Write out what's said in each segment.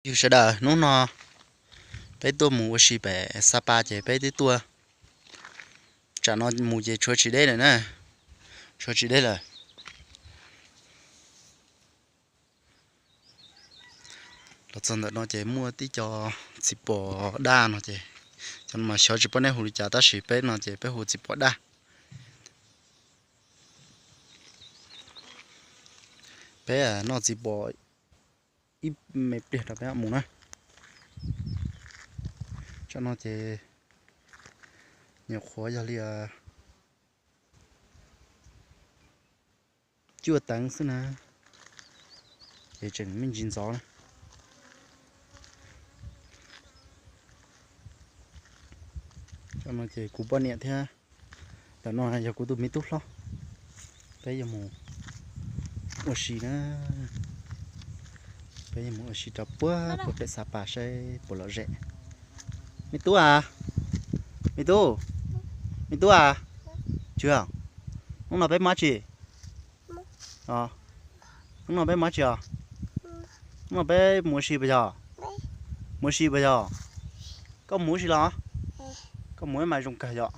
Yog sawv daws, hnub no peb tuaj mus ua si pem Xab Pas ces peb twb tuaj, tsam no mus ces tshuav tsis deb lawm na, tshuav tsis deb lawm. Los txog ntawm no ces muaj tib co txiv pos daj no ces, cov no mas xyov tsis paub neb hu li cas tab sis peb no ces peb hu txiv pos daj. Peb noj txiv pos ib me pliag rau peb mus na. Tsam no ces nyuam qhuav yog li cuaj teev xwb na, ces tseem me ntsis ntxov na. Tsam no ces kuv poj niam thiab ntawm no yog kuv tus me tub hlob, peb yuav mus ua si na. Peb yuav mus ua si rau puag puag pem Xab Pas saib puas lom zem. Me tub a, me tub, me tub a, Tswv, hnub no peb mus dab tsi? Hnub no peb mus dab tsi os? Hnub no peb mus ua si puas yog? Mus ua si puas yog? Koj mus ua si los? Koj mus ib mas zoo kawg yom.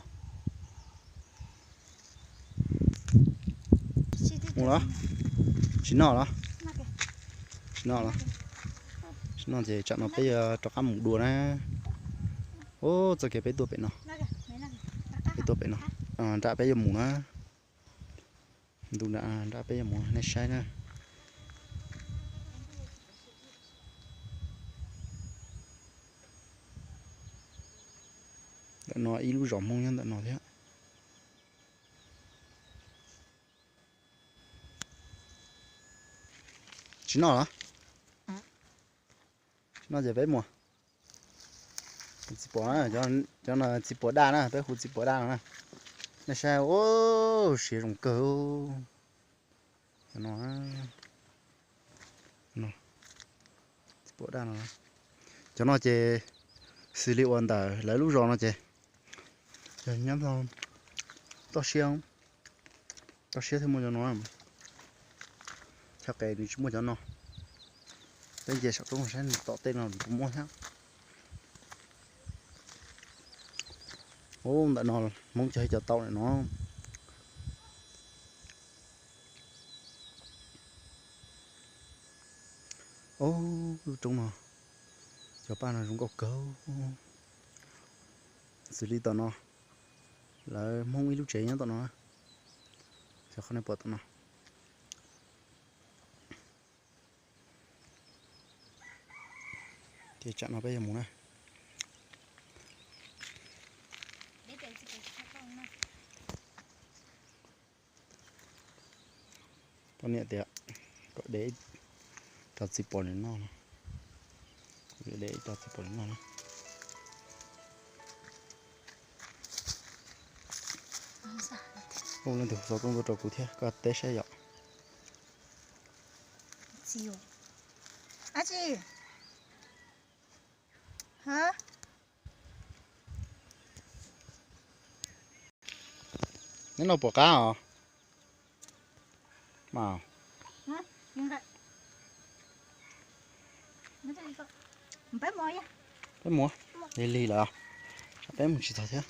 Mus los? Tsis noj los? Tsis noj los? Tsis noj ces tsam no peb yuav rov qab mus dua na. Ub, txoj kev peb tuaj pem no, peb tuaj pem no, nram peb yuav mus na. Ntu nram peb yuav mus, nej saib na. Ntawm no ib lub zos Hmoob nyob ntawm no thiab. Tsis noj los? Tsis noj ces peb mus. Txiv pos, cov no txiv pos daj na, peb hu txiv pos daj no na. Nej saib, ub, siav zoo kawg. Cov no, txiv pos daj no. Cov no ces xws li uas ntawm lawv lub zos no ces yog nyob toj siab, toj siab thiaj muaj cov no. Txoj kev nws tsis muaj cov no. Peb nce saum roob saib tom tej no puas muaj thiab. Ub, ntawm no Hmoob cog ib co tau ntawm no. Ub, lub roob no, cov paj no zoo nkauj kawg. Xws li tom no, lawv Hmoob ib lub tsev nyob tom no. Cov qhov nej pom tom no. Ces tsam no peb yuav mus na. Poj niam tias kom de ib co txiv pos noj no, de ib co txiv pos noj no. Ub, leej twg xov tooj tuaj rau kuv thiab, koj teb saib yom. Neb noj puas qab os? Peb mus, lig lig lawm, peb mus tsis txog thiab.